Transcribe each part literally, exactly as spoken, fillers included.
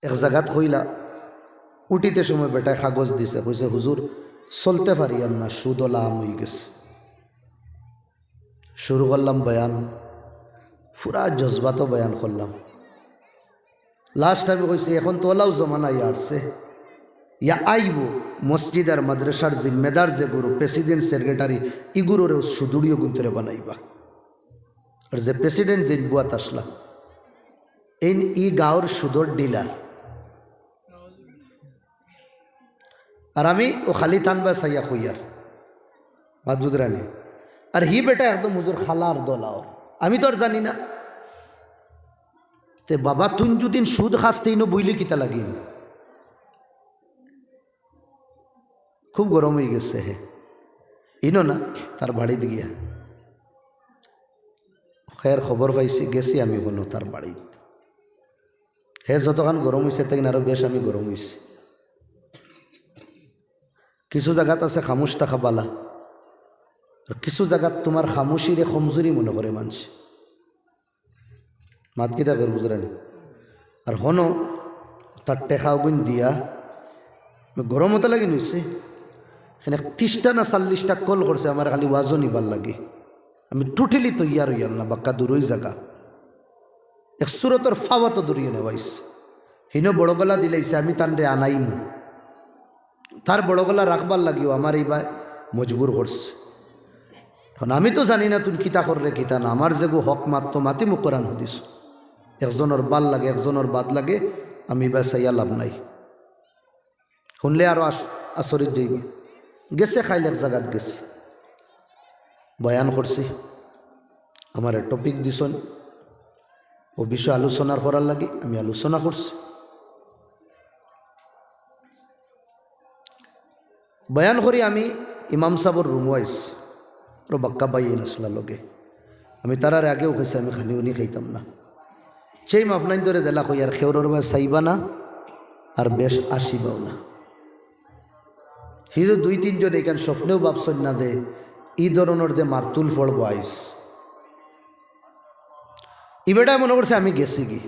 এক জাগাত কইলা, উঠিতে সময় বেটায় কাগজ দিছে, কইছে, "হুজুর, চলতে পারিয়ার না, সুদ অলা আম অইগেছে।" শুরু করলাম বয়ান, পুরা জজবাতো বয়ান করলাম। লাস্ট আমি কইছি, "এখন তো অলাউ জমানা ইয়া আইছে, ইয়া আইবো, মসজিদ আর মাদ্রাসার জিম্মেদার যেগুরু, প্রেসিডেন্ট, সেক্রেটারি, ইগুরুরেও সুদুড়িও গুন্তরে বানাইবা।" আর যে প্রেসিডেন্ট যেইন বুয়াত আছলা, এইন ই গাঁওর সুদর ডিলার। আর আমি অউ খালি তানবায় চাইয়া কইয়ার, মাদুদ রানী। আর হি বেটা একদম হুজুর খালার দলাও। আমি তো আর জানি না। তে বাবা, তুইন যুদিন সুদ খাস তে ইনো বইলে কিতা লাগিন? খুব গরম অইগেছে হে। ইনো না, তার বাড়িত গিয়া। খের খবর পাইছি, গেছি আমি অনো তার বাড়িত। হে যতখান গরম অইছে, তাইন আরো বেশ আমি গরম অইছি। কিছু জাগাত আছে খামুশ থাকা বালা, আর কিছু জাগাত তুমার খামুশিরে কমজুরি মনে করে মানষে। মাত কিতা কর বুঝরানি? আর হনো তার টেকা অগুইন দিয়া, আমি গরম অতা লাগি নইছে, এখানে ত্রিশটা না চল্লিশটা কল করছে আমার খালি ওয়াজও নিবার লাগি। আমি টোটালি তৈয়ার অইয়ার না, বাক্কা দূরই জাগা। এক সুরতর ফাওয়াতো দূরিয়ে নেওয়াইছে। হিনো বড় গলা দিলাইছে, আমি তানরে আনাইমু। তার বড় গলা রাখবার লাগিও আমার ইবায় মজবুর করছে। এখন আমি তো জানি না তুইন কিতা কররে কিতা না, আমার যেগু হক মাত তো মাতিমু কোরআন হাদিস। একজনর বাদ লাগে, একজনর বাদ লাগে, আমি ইবায় চাইয়া লাভ নাই। হুনলে আরো আস-, আচরিত যাইবা। গেছে খাইল এক জাগাত গেছে, বয়ান করছি, আমারে টপিক দিছইন, অউ বিষয়ে আলোচনা করার লাগি আমি আলোচনা করছি। বয়ান করি আমি ইমাম সাবর রুমো আইছি, আরো বাক্কা ভাইয়াইন আছলা লগে। আমি তারারে আগেও কইছি আমি খানি উনি খাইতাম না। সেই মাফনাইন ধরে দিলা কই আর খেউরর বায় চাইবা না, আর বেশ আসিবাও না। হিদু দুই তিনজন এখান স্বপ্নেও ভাবছইন না যে ই ধরনর যে মারতুল ফড়বো আইজ। ই বেটায় মনে করছে আমি গেছি গি।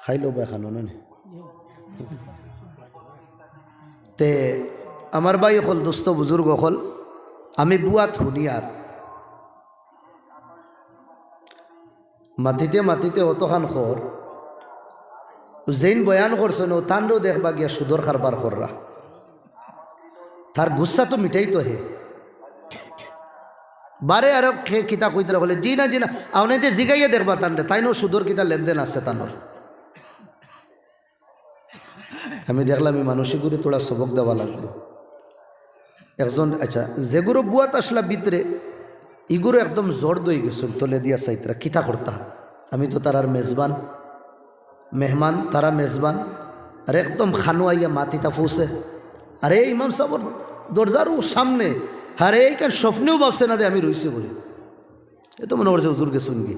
খাইলো বা খানো না নি? তে আমার ভাই অকল, দোস্ত বুজুর্গ অকল, আমি বুয়াত হুনিয়ার। মাতিতে মাতিতে অতখান কর, যেইন বয়ান করছইন, অউ তানরেও দেখবা গিয়া সুদর কারবার কররা। তার গুসা তো মিটাইতো হে। বারে আরো খে-, কিতা কইতরা কইলে, "জি না, জি না, আপনাইতে জিগাইয়া দেখবা তানরে, তাইনও সুদর কিতা লেনদেন আছে তানর।" আমি দেখলাম ই মানুষ ইগুরে থুড়া সবক দেওয়া লাগবো। একজন, আচ্ছা, যেগুরু বুয়াত আছলা ভিতরে, ইগুরু একদম জর্দ অইগেছইন, তলে দিয়া চাইতরা, কিতা করতা? আমি তো তারার মেজবান, মেহমান, তারা মেজবান, আর একদম খানো আইয়া মাত ইতা ফৌছে। আরে ইমাম সাবর দরজার অউ সামনে, আরে ইখান স্বপ্নেও ভাবছে না যে আমি রইছি বলি। এ তো মনে করছে হুজুর গেছইন গি।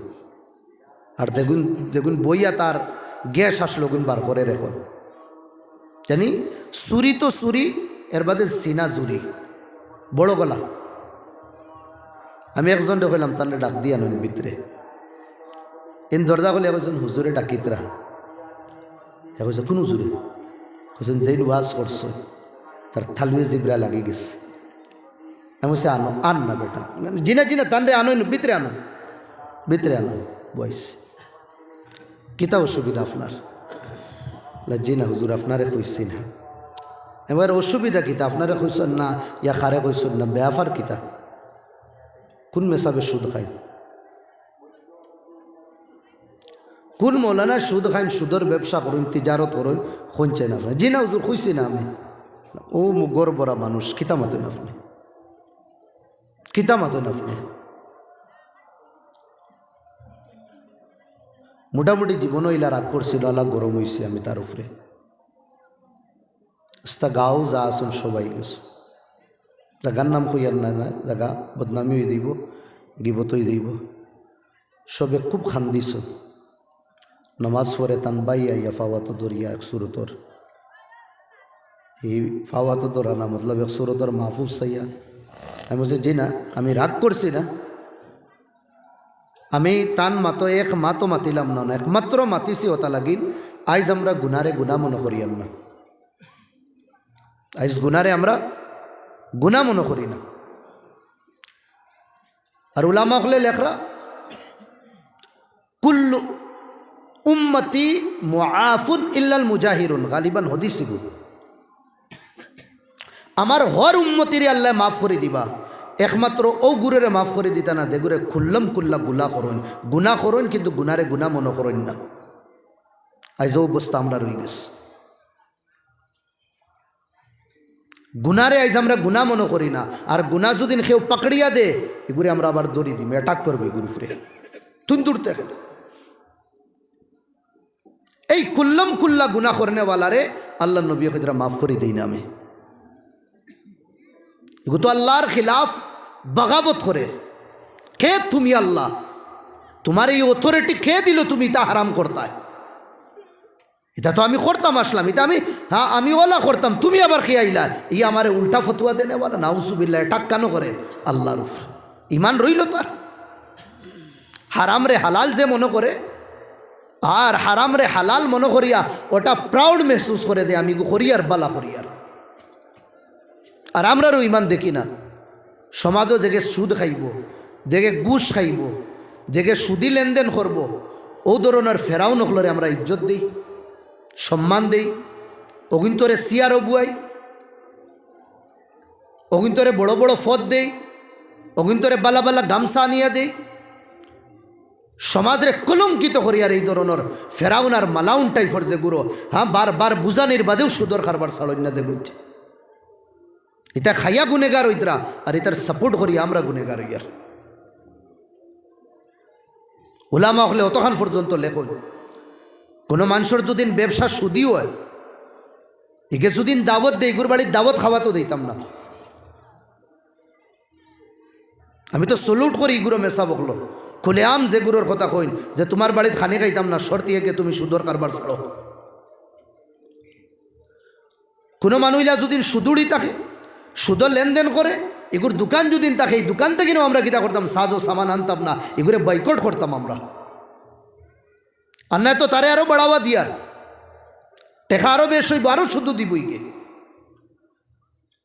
আর যেগুন, যেগুন বইয়া তার গ্যাস আসলো, অগুন বার করের অখন। জানি, চুরি তো চুরি, এর বাদে জিনা জুরি। বড় গলা। আমি একজনরে কইলাম, "তানরে ডাক দিয়া আনইন ভিতরে।" ইন দরজা খুলিয়া কইছইন, "হুজুরে ডাকিতরা।" হে কইছে, "কুন হুজুরে?" কইছইন, "যেইন ওয়াজ করছইন, তার তালুয়ে জিব্রা লাগি গেছে।" আমি কইছি, "আনো, আন না বেটা।" "জি না, জি না, তানরে আনইন, ভিতরে আনো, ভিতরে আনো, বইস।" "কিতা অসুবিধা আপনার?" বলে, "জি না হুজুর, আপনারে কইছি না।" এবার অসুবিধা কিতা? আপনারে কইছইন না, ইয়া কারে কইছইন না, ব্যাপার কিতা? কুন মেসাবে সুদ খাইন? কুন মৌলানা সুদ খাইন, সুদর ব্যবসা করইন, তিজারত করইন, কইন চাইন আপনে? "জি না হুজুর, কইছি না আমি।" ও মু-, গর্বরা মানুষ, কিতা মাতইন আপনে? কিতা মাতইন আপনে? মোটামুটি জীবনও ইলা রাগ করছিল, আলা গরম অইছি আমি তার উপরে। আস্তা গাঁও যা আছইন সবাই গেছে। জাগার নাম কইয়ার না, না, জাগা বদনামি অই যাইবো, গিবত অই যাইবো। সবে খুব কান্দিছইন। নমাজ পড়ে তান ভাই আইয়া ফাওয়াতো ধরিয়া এক সুরতর। ই ফাওয়াতো ধরা না, মতলব এক সুরতর মাহফুজ চাইয়া। আমি কইছি, "জি না, আমি রাগ করছি না।" আমি তান মাতো এক মাতো মাতিলাম না, না, একমাত্র মাতিছি অতা লাগিল, আইজ আমরা গুনারে গুনা মনো করিয়ার না। আইজ গুনারে আমরা গুনা মনো করি না। আর উলামা অকলে লেখরা, "কুল্লু উম্মতি মুআফুন ইল্লাল মুজাহিরুন", গালিবান হদিস ইগু। আমার হর উম্মতিরে আল্লায় মাফ করি দিবা, একমাত্র অউ গুরুরে মাফ করি দিতা না, যেগুরে খুল্লম খুল্লা গুলা করইন, গুনা করইন, কিন্তু গুনারে গুনা মনো করইন না। আইজ অউ অবস্থা আমরার অইগেছে। গুনারে আইজ আমরা গুনা মনো করি না, আর গুনা যুদিন কেউ পাকড়িয়া দে, ইগুরে আমরা আবার ধরি দিমু, attack করবো ইগুর উপরে, তুন দূর থাকি। এই খুল্লম খুল্লা গুনা করনেওয়ালারে আল্লার নবীয়ে কইরা মাফ করি দেইন না আমি। ইগু তো আল্লার খিলাফ বাগাবত করে। কে তুমি আল্লা? তুমার এই authority কে দিল তুমি ইতা হারাম করতায়? ইতা তো আমি করতাম আছলাম, ইতা আমি, হ্যাঁ, আমি অলা করতাম, তুমি আবার কে আইলা? ই আমারে উল্টা ফতুয়া দেনেওয়ালা, নাউজুবিল্লাহ, attack কেনে করে আল্লার উপরে? ইমান রইল তার? হারামরে হালাল যে মনো করে, আর হারামরে হালাল মনো করিয়া অটা proud মেহসুস করে যে আমি ইগু করিয়ার, বালা করিয়ার। আর আমরারও ইমান দেখি না। সমাজো যেগে সুদ খাইবো, যেগে ঘুষ খাইবো, যেগে সুদি লেনদেন করবো, অউ ধরনর ফেরাউন অকলরে আমরা ইজ্জত দেই, সম্মান দেই, অগুইন্তরে চেয়ারো বওয়াই, অগুইন্তরে বড় বড় পদ দেই, অগুইন্তরে বালা বালা গামছা আনিয়া দেই। সমাজরে কলঙ্কিত করিয়ার এই ধরনর ফেরাউন আর মালাউন type-র যেগুরে, হ্যাঁ, বারবার বুঝানির বাদেও সুদর কারবার ছাড়ইন না যেগুইন্তে। ইতা খাইয়া গুনেগার অইতরা, আর ইতার support করিয়া আমরা গুনেগার অইয়ার। উলামা অকলে অতখান পর্যন্ত লেখইন, কুনু মানষর যুদিন ব্যবসা সুদি অয়, ইগে যুদিন দাওয়াত দেয়, ইগুর বাড়িত দাওয়াত খাওয়াত যাইতাম না। আমি তো salute করি ইগুরে মেসাব অকলর। খুলেআম যেগুরর কথা কইন যে তুমার বাড়িত খানি খাইতাম না, শর্ত ইয়ে কে তুমি সুদর কারবার ছাড়ো। কুনু মানুষ ইলা যুদিন সুদুড়ি থাকে, সুদর লেনদেন করে, ইগুর দোকান যুদিন থাকে, ই দোকান থাকিনও আমরা কিতা করতাম, সাজো সামান আনতাম না, ইগুরে boycott করতাম আমরা। আর নায় তো তারে আরো বাড়াওয়া দিয়ার, টেকা আরো বেশ অইবো, আরো সুদ দিবো ইগে।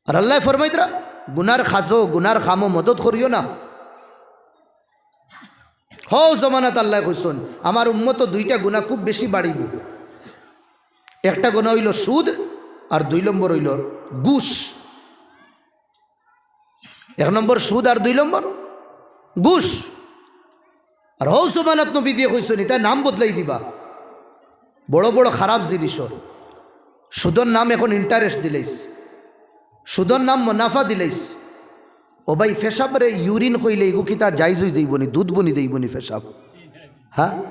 আর আল্লায় ফরমাইতরা, গুনার কাজো, গুনার কামো মদত করিও না। হউ জমানাত আল্লায় কইছইন, আমার উম্মতো দুইটা গুনা খুব বেশি বাড়িবো। একটা গুনা অইলো সুদ, আর দুই নম্বর অইলো ঘুষ। এক নম্বর সুদ, আর দুই নম্বর ঘুষ। আর হউ জমানাত নবীজিয়ে কইছইন, ইতা নাম বদলাই দিবা। বড় বড় খারাপ জিনিসর। সুদর নাম এখন interest দিলাইছে, সুদর নাম মুনাফা দিলাইছে। ও ভাই, পেশাবরে urine কইলে ইগু কিতা জাইজ অইযাইবো নি, দুধ বনি যাইবো নি পেশাব? হ্যাঁ,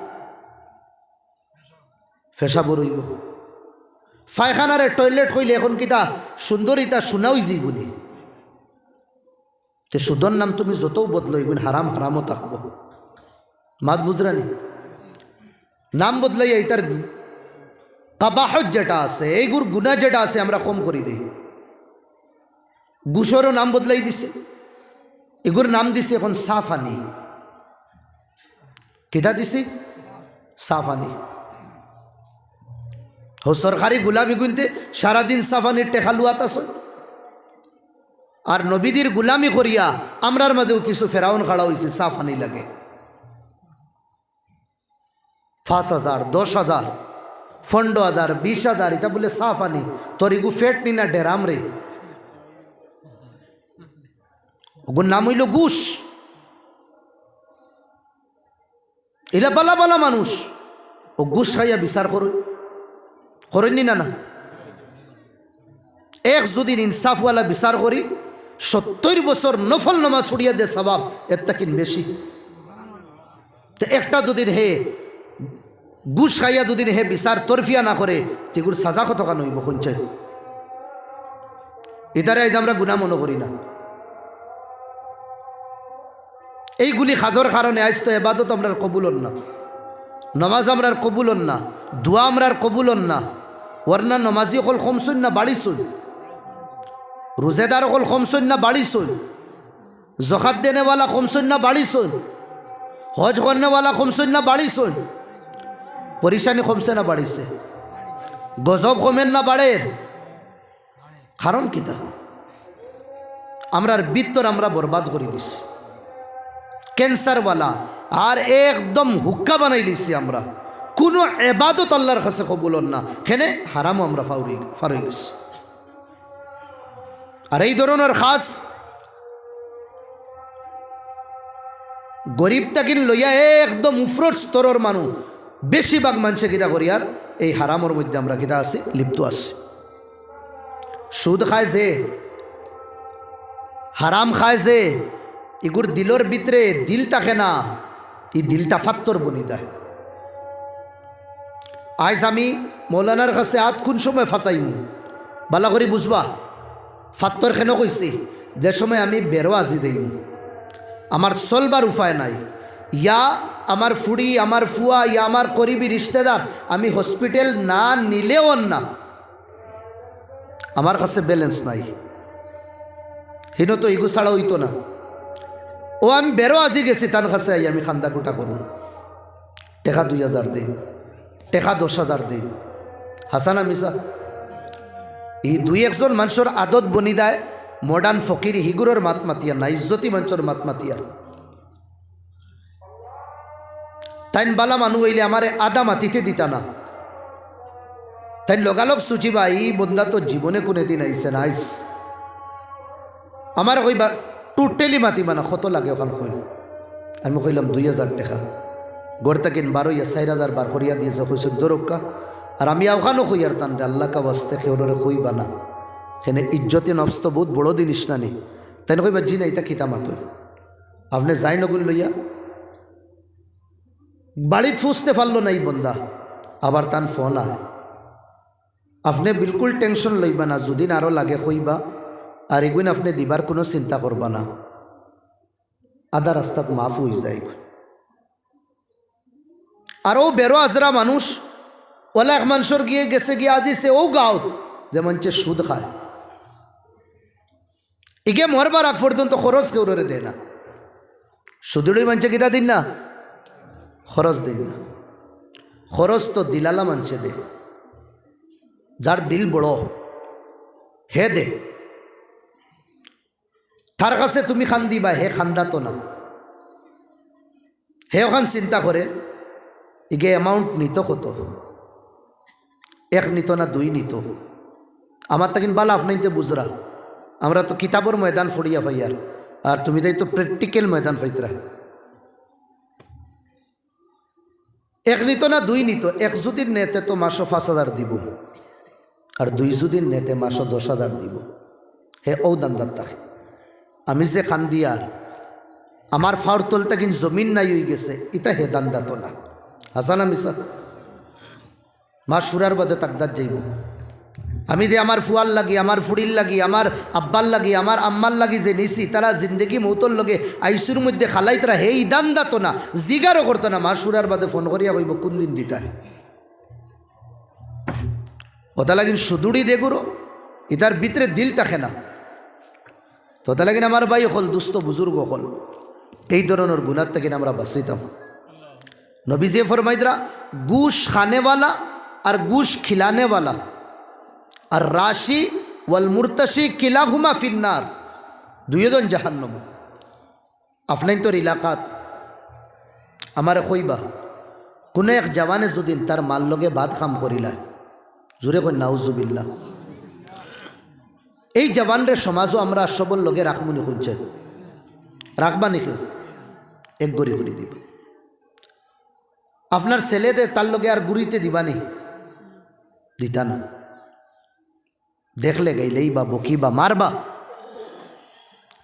পেশাবর অইবো। পায়খানারে toilet কইলে এখন কিতা সুন্দর ইতা সোনা অইযাইবো নি? তে সুদর নাম তুমি যতউ বদলো, ইগুইন হারাম হারামও থাকবো। মাত বুঝরানি? নাম বদলাইয়া ইতার কাবাহত যেটা আছে, ইগুর গুনা যেটা আছে, আমরা কম করি দেই। ঘুষরও নাম বদলাই দিছে, ইগুর নাম দিছে এখন চা পানি। কিতা দিছে? চা পানি। হউ সরকারি গুলামি গুনতে সারাদিন চা পানির টেকা লুয়াত আছে। আর নবীজির গুলামি করিয়া আমরার মাঝেও কিছু ফেরাউন খাড়া অইছে, চা পানি লাগে। পাঁচ হাজার, দশ হাজার, পনরো হাজার, বিশ হাজার, ইতা বুলে চা পানি। তোর ইগু পেট নি না ডেরাম রে? ওগুর নাম অইলো ঘুষ। ইলা বালা বালা মানুষ, অউ ঘুষ খাইয়া বিচার করইন, করইন নি না, না? এক যুদিন ইনসাফওয়ালা বিচার করি, সত্তইর বছর নফল নামাজ পড়িয়া দে সওয়াব, এর থাকিন বেশি। তে একটা যুদিন হে ঘুষ খাইয়া যুদিন হে বিচার তরফিয়া না করে, তে ইগুর সাজা কতখান অইবো, কইন চাই? ইতারে আইজ আমরা গুনা মনো করি না। এইগুলি কাজর কারণে আইজ তো এবাদত আমরার কবুল অর না, নামাজ আমরার কবুল অর না, দোয়া আমরার কবুল অর না। অর না নামাজি অকল কমছইন না বাড়িছইন? রোজেদার অকল কমছইন না বাড়িছইন? জকাত দেনেওয়ালা কমছইন না বাড়িছইন? হজ করনেওয়ালা কমছইন না বাড়িছইন? পরিশানি কমছে না বাড়িছে? গজব কমের না বাড়ের? কারণ কিতা? আমরার ভিতর আমরা বরবাদ করি দিছি, ক্যান্সারওয়ালা, আর একদম হুক্কা বানাই লিছি আমরা। কুনু এবাদত আল্লার কাছে কবুল অর না, কেনে হারামো আমরা ফাউরি ফারই গেছি। আর এই ধরনর খাছ গরিব থাকিন লইয়া একদম উফরর স্তরর মানুষ, বেশিরভাগ মানষে কিতা করিয়ার, এই হারামর মধ্যে আমরা কিতা আছি, লিপ্ত আছি। সুদ খায় যে, হারাম খায় যে, ইগুর দিলর ভিতরে দিল থাকে না, ই দিলটা ফাত্তর বনি যায়। আইজ আমি মৌলানার কাছে আত কুন সময় ফাতাইমু, বালা করি বুঝবা। ফাত্তর কেনে কইছি? যে সময় আমি বেরো আজি দেইমু, আমার চলবার উপায় নাই, ইয়া আমার ফুড়ি, আমার ফুয়া, ইয়া আমার করিবি রিশতেদার, আমি হসপিটাল না নিলেও না, আমার কাছে ব্যালেন্স নাই, হিনো তো ইগু ছাড়া অইতো না। ও আমি বেরো আজি গেছি, তান কাছে আই আমি কান্দা কুটা করমু, টেকা দুই হাজার দেইন, টেকা দশ হাজার দেইন, হাছা না মিছা? ই দুই একজন মানষর আদত বনি যায়, মডার্ন ফকির হিগুরর মাত মাতিয়া না, ইজ্জতি মানষর মাত মাতিয়া। তাইন বালা মানুষ অইলে আমারে আধা মাতিতে দিতা না। তাইন লগালগ সুচিবা, ই বন্দা তো জীবনে কুনুদিন আইছে না, আইস। আমারে কইবা, টোটালি মাতিবা না, কত লাগে অখান কইন। আমি কইলাম, "দুই হাজার টেকা।" ঘর থাকিন বারইয়া চাইর হাজার বার করিয়া দিছে, কইছে, "ধরউক্কা।" আর আমি অখানও কইয়ার তানরে, "আল্লাহ কা ওয়াস্তে কেউররে কইবা না।" কেনে ইজ্জতে নফস তো বউত বড় জিনিস না নি। তাইন কইবা, "জি না, ইতা কিতা মাতইন?" আপনে যাইন অগুন লইয়া, বাড়িত ফুসতে পারলো না ই বন্দা, আবার তান ফোন আয়। আপনে বিলকুল টেনশন লইবা না, যুদিন আরো লাগে কইবা, আর ইগুন আপনে দিবার কুনু চিন্তা করবা না, আধা রাস্তাত মাফ অই যায়। আর অউ বেরো আজরা মানুষ, অলা এক মানষর গিয়ে গেছে গিয়া দিছে অউ গাঁওত, যে মানষে সুদ খায়। ইগে মরবার আগ পর্যন্ত খরচ কেউররে দেয় না। সুদুড়ি মানষে কিতা দিন না? খরচ দিন না। খরচ তো দিলালা মানষে দে, যার দিল বড়, হে দে। তার কাছে তুমি কান্দিবা, হে কান্দাতো না। হে অখান চিন্তা করে, ইগে অ্যামাউন্ট নিত কত? এক নিত না দুই নিত? আমার তাকিন বালা আপনাইনতে বুঝরা, আমরা তো কিতাবর ময়দান ফড়িয়া পাইয়ার, আর তুমি তাই তো প্র্যাকটিক্যাল ময়দান পাইতরা। এক নিত না দুই নিত, এক যুদির নেতে তো মাসো পাঁচ হাজার দিব, আর দুই যুদির নেতে মাসো দশ হাজার দিব। হে অউ দান্দাত থাকে। আমি যে কান্দিয়ার, আমার ফাওর তল তাকিন জমিন নাই অই গেছে, ইতা হে দান্দাতো না। হাছা না মিছা? মাস ফুরার বাদে তাকদাত যাইব। আমি যে আমার ফুয়ার লাগি, আমার ফুড়ির লাগি, আমার আব্বার লাগি, আমার আম্মার লাগি যে নিছি, তারা জিন্দেগি মৌতর লগে আইসুর মধ্যে খালাইতরা, হে ই দান্দাতো না, জিগারও করতো না। মাস ফুরার বাদে ফোন করিয়া কইব, "কুন দিন দিতায়?" অতা লাগিন সুদুড়ি দেগুরো, ইতার ভিতরে দিল থাকে না। তো অতা লাগিন আমার ভাই অকল, দুস্ত বুজুর্গ অকল, এই ধরনর গুনার তাকিন আমরা বাঁচিতাম। নবীজিয়ে ফরমাইতরা, "ঘুষ খানেওয়ালা আর ঘুষ খিলানেওয়ালা, আর রাশি ওয়াল মুরতাশি কিলাহুমা ফিন্নার, দুইজন জাহান্নামো।" আফনাইন্তর এলাকাত আমারে কইবা, কুনু এক জওয়ানে যুদি তার মার লগে বাদ কাম করিলায়, জোরে কই নাউজুবিল্লাহ। এই জওয়ানরে সমাজো আমরা সবর লগে রাখমুনি? কুনছে রাখবা নি কেউ? এক ঘড়ি করি দিবা। আফনার ছেলেরে তার লগে আর ঘুরিতে দিবা নি? দিতা না। দেখলে গাইলেইবা, বকিবা, মারবা।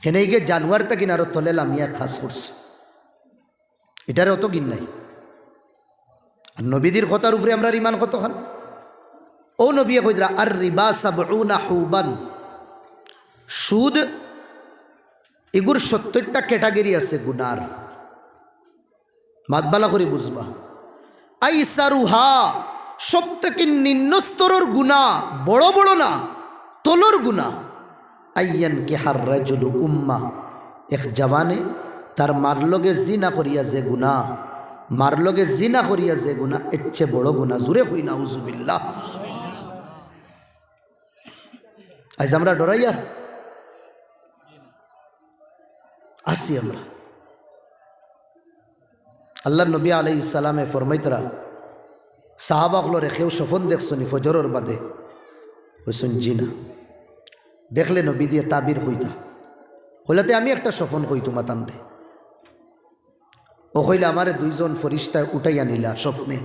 কেনে ইগে জানোয়ার তাকিন আরো তলে লামিয়া কাজ করছে। ইটারে অত ঘিন নাই। আর নবীজির কথার উপরে আমরার ইমান কতখান? অউ নবীয়ে কইতরা, "আর রিবা সাবউনা হুবান।" সুদ, ইগুর সত্তইরটা ক্যাটাগরি আছে গুনার। মাত বালা করি বুঝবা। আইসারুহা, সব থাকি নিম্ন স্তরর গুনা, বড় বড় না, তলর গুনা। আইয়ানকিহার রাজুলু উম্মা, এক জওয়ানে তার মার লগে জিনা করিয়া যে গুনা, মার লগে জিনা করিয়া যে গুনা, এর চেয়ে বড় গুনা। জুরে কই না, আউজুবিল্লাহ। আইজ আমরা ডরাইয়ার আছি আমরা। আল্লাহর নবী আলাইহিস সালামে ফরমাইতরা, সাহাবা অকলরে, কেউ স্বপন দেখছনি ফজরর বাদে? কইছইন, "জি না।" দেখলে নবীজিয়ে তাবির কইতা। কইলা, "তে আমি একটা স্বপন কই তুমা তানরে।" অউ কইলা, "আমারে দুইজন ফিরিস্তায় উঠাইয়া নিলা স্বপনে।"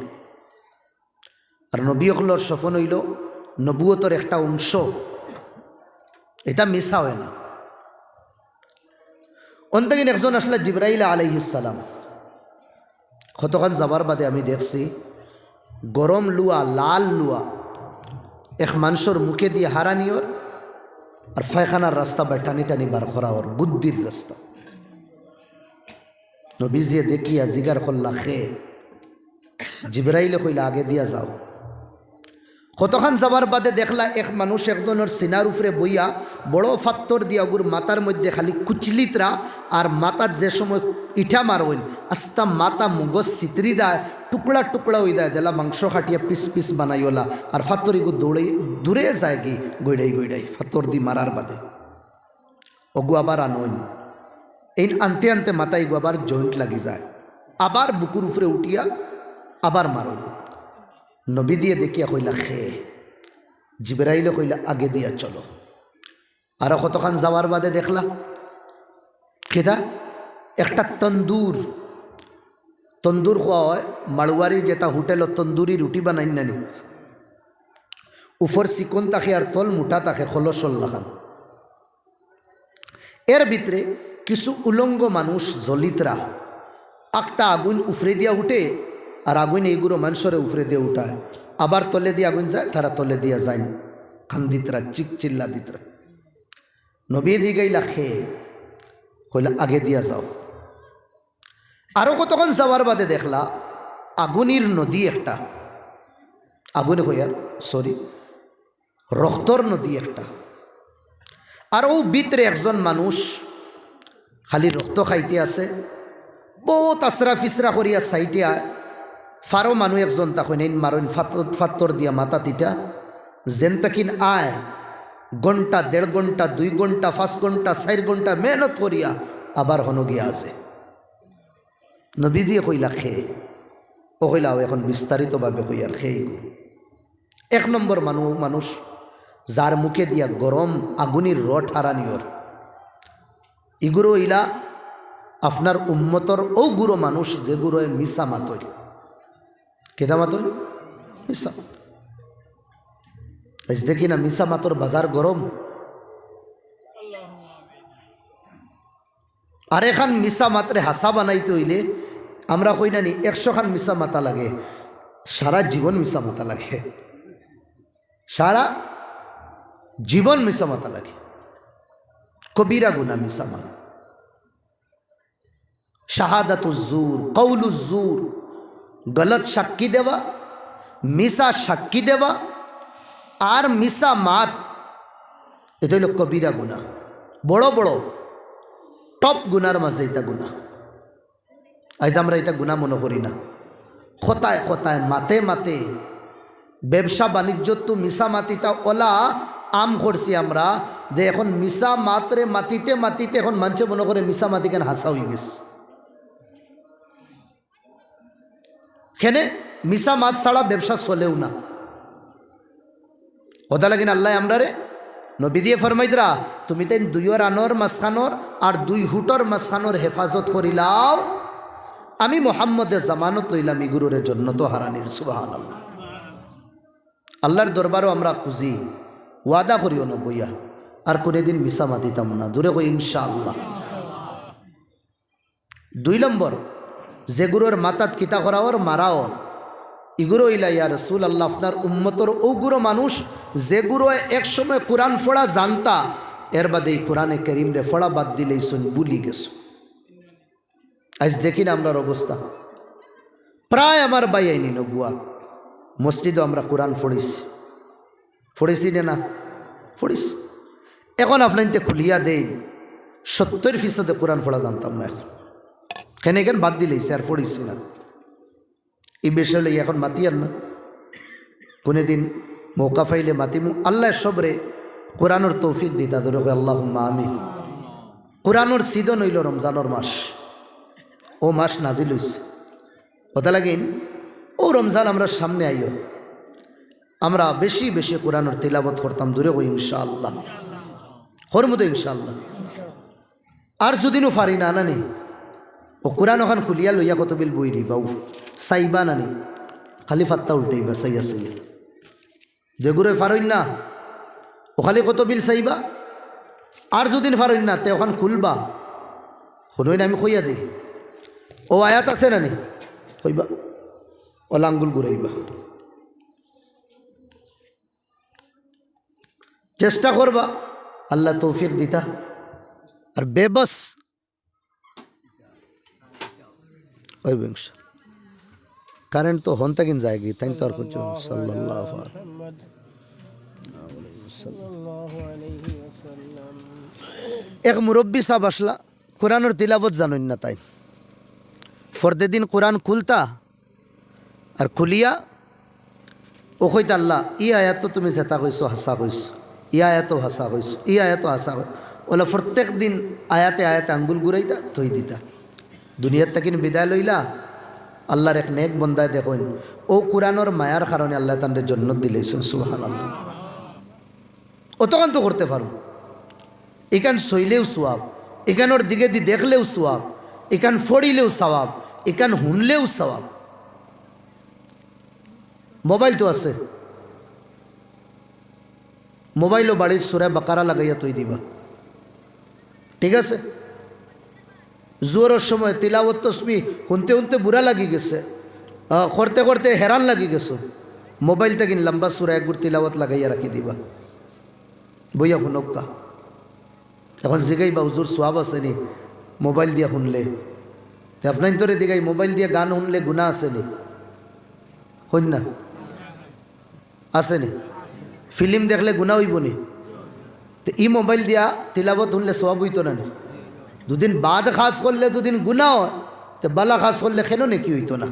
আর নবী অকলর স্বপন অইলো নবুয়তর একটা অংশ, ইটা মিছা অয় না। অন থাকি একজন আসলা জিব্রাইল আলাইহিস সালাম। কতখান যাওয়ার বাদে আমি দেখছি গরম লুয়া, লাল লুয়া, এক মানষর মুখেদি হারানি অর, আর পায়খানার রাস্তা বায় টানি টানি বার করা অর, গুদ্দির রাস্তা। নবীজিয়ে দেখিয়া জিগার করলা, "কে?" জিব্রাইলে কইলা, "আগে দিয়া যাও।" কতখান যাওয়ার বাদে দেখলা এক মানুষ একজনর সিনার উপরে বইয়া বড় ফাত্তর দিয়া অগুর মাথার মধ্যে খালি কুচলিতরা, আর মাথাত যে সময় ইটা মারইন, আস্তা মাথা মগজ ছিতরি যায়, টুকরা টুকরা অই যায়, যেলা মাংস কাটিয়া পিস পিস বানাইওলা, আর ফাত্তর ইগু দৌড়ে দূরে যায়গি, গইড়াই গইড়াই ফাত্তরদি মারার বাদে। অগু আবার আনইন। এইন আনতে আনতে মাথা ইগু আবার জয়েন্ট লাগি যায়, আবার বুকুর উপরে উঠিয়া আবার মারইন। নবীজিয়ে দেখিয়া কইলা, "কে?" জিব্রাইলে কইলা, "আগে দিয়া চলো।" আরো কতখান যাওয়ার বাদে দেখলা, কিতা? একটা তন্দুর, তন্দুর কওয়া অয় মাড়োয়ারি যেটা হোটেলো তন্দুরি রুটি বানাইন না নি, উপর চিকন থাকে আর তল মোটা থাকে, কলসর লাখান। এর ভিতরে কিছু উলঙ্গ মানুষ জ্বলিতরা, একটা আগুন উপরে দিয়া উঠে, আর আগুন এইগুলো মানুষরে উপরে দিয়া উঠায়, আবার তলে দিয়া আগুন যায়, তারা তলে দিয়া যায়, কান্দিতরা, চিক চিল্লা দিতরা। নবী জিগাইলা, "কে?" কইলা, "আগে দিয়া যাও।" আরো কতক্ষণ যাওয়ার বাদে দেখলা আগুনির নদী একটা, আগুন কইয়ার, সরি, রক্তর নদী একটা। আর অউ ভিতরে একজন মানুষ খালি রক্ত খাইতে আছে, বউত আছরা ফিছরা করিয়া সাইডে আয়, ফারো মানুষ একজন তখন এইন মারইন ফাত-, ফাত্তর দিয়া মাথাত ইটা, যেন তাকিন আয়, ঘন্টা, দেড় ঘন্টা, দুই ঘন্টা, পাঁচ ঘন্টা, চাইর ঘন্টা মেহনত করিয়া আবার হনো গিয়া আছে। নবীজিয়ে কইলা, "কে?" অউ কইলা, "অউ এখন বিস্তারিতভাবে কইয়ার, কে ইগু?" এক নম্বর মানু-, মানুষ, যার মুখে দিয়া গরম আগুনির রড হারানি অর। ইগুরো ইলা আপনার উম্মতর অউ গুরো মানুষ, যেগুরোয় মিছা মাতইন। কিতা মাতইন? মিছা মাতইন। আইজ দেখি না, মিছা মাতর বাজার গরম। আর এখান মিছা মাতরে হাছা বানাইতে অইলে আমরা কই না নি, একশো খান মিছা মাতা লাগে, সারা জীবন মিছা মাতা লাগে, সারা জীবন মিছা মাতা লাগে। কবিরা গুনা মিছা মাত। শাহাদাতুজ জুর, কওলুজ জুর, গলত সাক্ষী দেওয়া, মিছা সাক্ষী দেওয়া, আর মিছা মাত, ইটা অইলো কবিরা গুনা। বড় বড় টপ গুনার মাঝে ইটা গুনা। আইজ আমরা ইটা গুনা মনো করি না। কথায় কথায়, মাতে মাতে, ব্যবসা বাণিজ্যত তো মিছা মাতিতা অলা আম করছি আমরা, যে এখন মিছা মাতরে মাতিতে মাতিতে এখন মানষে মনো করে মিছা মাতিখান হাছা অইগেছে। কেনে? মিছা মাত ছাড়া ব্যবসা চলেও না। অতা লাগিন আল্লায় আমরারে, নবীজিয়ে ফরমাইতরা, "তুমি তাইন দুইও রানর মাঝখানর আর দুই হুটর মাঝখানর হেফাজত করিলাও, আমি মোহাম্মদে জামানত লইলাম ইগুরোরে জন্নতো হারানির।" সুবহানাল্লাহ। আল্লার দরবারো আমরা খুজি, ওয়াদা করিও না বইয়া, আর কুনুদিন মিছা মাতিতাম না। জুরে কই ইনশাআল্লাহ। দুই নম্বর, যেগুরোর মাথাত কিতা করা অর, মারা অর, ইগুরো ইলা, ইয়া রাসুলাল্লাহ, আপনার উম্মতর অউ গুরো মানুষ, যেগুরোয় এক সময় কোরআন পড়া জানতা, এর বাদে ই কোরআনে করিমরে পড়া বাদ দিলাইছইন, ভুলি গেছইন। আইজ দেখি না আমরার অবস্থা। প্রায় আমার ভাইয়াইন ইনো বুয়া মসজিদো আমরা কোরআন পড়ছি, পড়ছি নে না? পড়ছি। এখন আপনাইনতে খুলিয়া দেইন, সত্তইর ফিছতে কোরআন পড়া জানতাম না এখন। কেনে ইখান বাদ দিলাইছে, আর পড়িছে না। ই বিষয় লইয়া এখন মাতিয়ার না, কুনুদিন মৌকা পাইলে মাতিমু। আল্লায় সবরে কোরআনর তৌফিক দিতা, ধরো আল্লাহুম্মা আমিন। কোরআনর season অইলো রমজানর মাস, অউ মাস নাজিল অইছে। অতালাগিন অউ রমজান আমরার সামনে আইও, আমরা বেশি বেশি কোরআনর তিলাওয়াত করতাম, ধরো ইনশাআল্লাহ, করমু তো ইনশাআল্লাহ। আর যুদিনও পারি না, নানি, অউ কোরআন অখান খুলিয়া লইয়া কতবিল বই দিবা, উফ, চাইবা নানি, খালি ফাত্তা উল্টাইবা, চাইয়া চাইয়া। যেগুরে পারইন না, অউ খালি কতবিল চাইবা, আর যুদিন পারইন না, তে অখান খুলবা। হুনইন, আমি কইয়া দেই, অউ আয়াত আছে নানি, কইবা, অলা আঙ্গুল ঘুরাইবা। চেষ্টা করবা, আল্লায় তৌফিক দিতা। আর বেবস অইবো ইনশাআল্লাহ। কারেন্ট তো হন থাকিন যায়গি, তাইন তো আর করছো না। সাল্লাল্লাহু আলাইহি ওয়াসাল্লাম। এক মুরব্বি সাব আছলা, কোরআনর তিলাওয়াত জানইন না তাইন। ফরদেদিন কোরআন খুলতা, আর খুলিয়া অউ কইতা, "আল্লাহ, ই আয়াত তো তুমি যেতা কইছো, হাছা কইছো, ই আয়াতও হাছা কইছো, ই আয়াতও হাছা কইছো।" অলা ফরতেক দিন আয়াতে আয়াতে আঙ্গুল ঘুরাইতা, থই দিতা। দুনিয়ার থাকিন বিদায় লইলা, আল্লাহর এক নেক বন্দায় দেখইন, অউ কোরআনর মায়ার কারণে আল্লায় তানরে জন্নত দিলাইছইন। সুবহানাল্লাহ। অতখান তো করতে পারো। ইখান ছইলেও সওয়াব, ইখানর দিকেদি দেখলেও সওয়াব, ইখান পড়িলেও সওয়াব, ইখান হুনলেও সওয়াব। মোবাইল তো আছে, মোবাইলও বাড়িত সূরা বাকারা লাগাইয়া থই দিবা, ঠিক আছে? জোহরর সময় তিলাওয়াত তসবিহ হুনতে হুনতে বুড়া লাগি গেছে, আহ, করতে করতে হেরান লাগি গেছো, মোবাইল থাকিন লম্বা সূরা একগুর তিলাওয়াত লাগাইয়া রাখি দিবা, বইয়া হুনউক্কা। এখন জিগাইবা, "হুজুর, সওয়াব আছে নি মোবাইল দিয়া হুনলে?" তে আপনাইন্তরে জিগাই, মোবাইল দিয়া গান হুনলে গুনা আছে নি? কইন না, আছে নি? ফিল্ম দেখলে গুনা অইবো নি? তে ই মোবাইল দিয়া তিলাওয়াত হুনলে সওয়াব অইতো না নি? দুদিন বাদ খাস করলে দুদিন গুনা অয়, তে বালা খাস করলে কেনে নেকি অইতো না?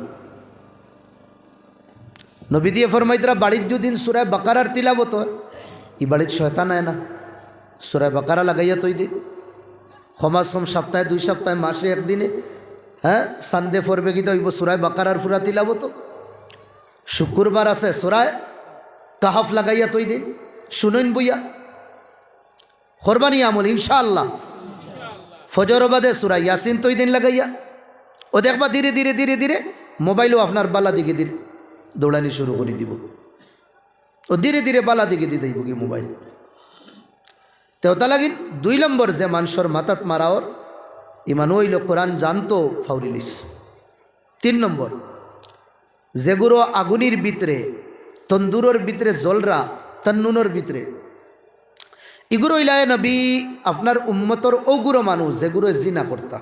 নবীজিয়ে ফরমাইতরা, বাড়িত যুদিন সূরা বাকারার তিলাওয়াত অয়, ই বাড়িত শয়তান আয় না। সূরা বাকারা লাগাইয়া থই দিন, কমাস কম সপ্তাহে, দুই সপ্তাহে, মাসে, একদিনে, হ্যাঁ, সানডে পড়বে, কিতা অইবো, সূরা বাকারার পুরা তিলাওয়াত। শুক্রবার আছে, সূরা কাহাফ লাগাইয়া থই দিন, হুনইন বইয়া। করবা নি আমল, ইনশাআল্লাহ। ফজর বাদে সূরা ইয়াসিন থই দিন লাগাইয়া। অউ দেখবা ধীরে ধীরে ধীরে ধীরে মোবাইলও আপনার বালা দিকেদি দৌড়ানি শুরু করি দিবো। অউ ধীরে ধীরে বালা দিকেদি যাইবোগি মোবাইল। তে অতালাগি দুই নম্বর যে মানষর মাথাত মারা অর, ই মানুষ অইলো কোরআন জানতো ফাউরিলিস। তিন নম্বর, যেগুরো আগুনির ভিতরে, তন্দুরর ভিতরে জ্বলরা, তন্নুনর ভিতরে, ইগুরো অইলায় নবী আপনার উম্মতর অগুরো মানুষ যেগুরো জিনা করতা,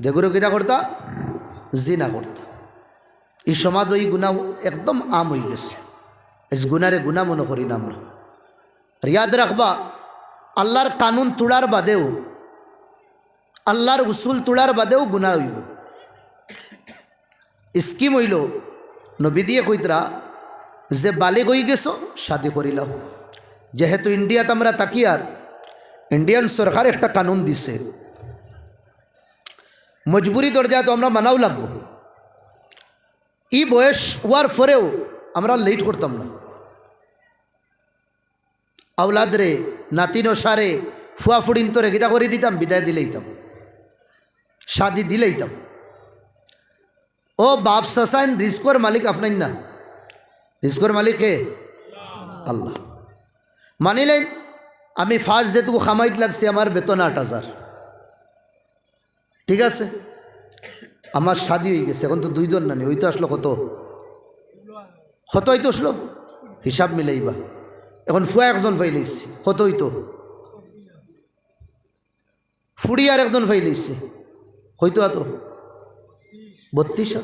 যেগুরো কিতা করতা, জিনা করতা। ই সমাজো ই গুনা একদম আম অইগেছে। ইস গুনারে গুনা মনো করি না আমরা। আর ইয়াদ রাখবা, আল্লার কানুন তুড়ার বাদেও, আল্লার উসুল তুড়ার বাদেও গুনা অইবো। স্কিম অইলো, নবীজিয়ে কইতরা যে বালিগ অইগেছো, শাদি করিলাও। যেহেতু ইন্ডিয়াত আমরা থাকিয়ার, ইন্ডিয়ান সরকার একটা কানুন দিছে, মজবুরি দরজায় তো আমরা মানাও লাগবো। ই বয়স অওয়ার পরেও আমরা লেইট করতাম না। আওলাদরে, নাতিন অসারে, ফুয়া ফুড়িন্তরে কিতা করি দিতাম, বিদায় দিলাইতাম, শাদি দিলাইতাম। ও বাপ চাচাইন, রিজকর মালিক আপনাইন না, রিজকর মালিক কে? আল্লাহ। মানিলাইন, আমি ফার্স্ট যেটুকু কামাইত লাগছি, আমার বেতন আট হাজার, ঠিক আছে, আমার শাদি অইগেছে, এখন তো দুইজন নানি, অইতো আছলো কত? কত অইতো আছলো? হিসাব মিলাইবা। এখন ফুয়া একজন পাইলাইছি, কত অইতো? ফুড়ি আর একজন পাইলাইছে, অইতো আতো বত্রিশ।